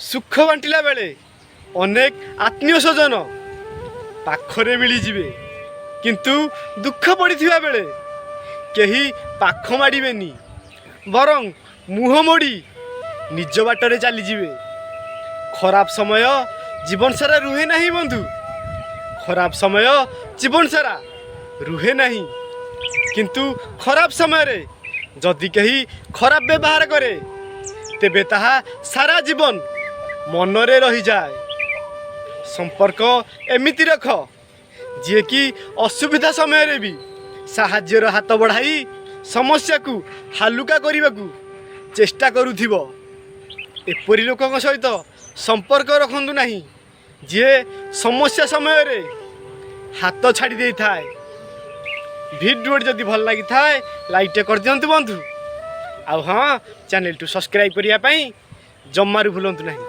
ସୁଖ ବାଣ୍ଟିଲା ବେଳେ ଅନେକ ଆତ୍ମୀୟ ସ୍ୱଜନ ପାଖରେ ମିଳିଯିବେ, କିନ୍ତୁ ଦୁଃଖ ପଡ଼ିଥିବା ବେଳେ କେହି ପାଖ ମାଡ଼ିବେନି, ବରଂ ମୁହଁ ମୋଡ଼ି ନିଜ ବାଟରେ ଚାଲିଯିବେ। ଖରାପ ସମୟ ଜୀବନ ସାରା ରୁହେ ନାହିଁ ବନ୍ଧୁ। ଖରାପ ସମୟ ଜୀବନ ସାରା ରୁହେ ନାହିଁ, କିନ୍ତୁ ଖରାପ ସମୟରେ ଯଦି କେହି ଖରାପ ବ୍ୟବହାର କରେ, ତେବେ ତାହା ସାରା ଜୀବନ ମନରେ ରହିଯାଏ। ସମ୍ପର୍କ ଏମିତି ରଖ, ଯିଏକି ଅସୁବିଧା ସମୟରେ ବି ସାହାଯ୍ୟର ହାତ ବଢ଼ାଇ ସମସ୍ୟାକୁ ହାଲୁକା କରିବାକୁ ଚେଷ୍ଟା କରୁଥିବ। ଏପରି ଲୋକଙ୍କ ସହିତ ସମ୍ପର୍କ ରଖନ୍ତୁ ନାହିଁ, ଯିଏ ସମସ୍ୟା ସମୟରେ ହାତ ଛାଡ଼ି ଦେଇଥାଏ। ଭିଡ଼ିଓଟି ଯଦି ଭଲ ଲାଗିଥାଏ, ଲାଇକ୍ଟେ କରିଦିଅନ୍ତୁ ବନ୍ଧୁ। ଆଉ ହଁ, ଚ୍ୟାନେଲଟି ସବସ୍କ୍ରାଇବ୍ କରିବା ପାଇଁ ଜମାରୁ ଭୁଲନ୍ତୁ ନାହିଁ।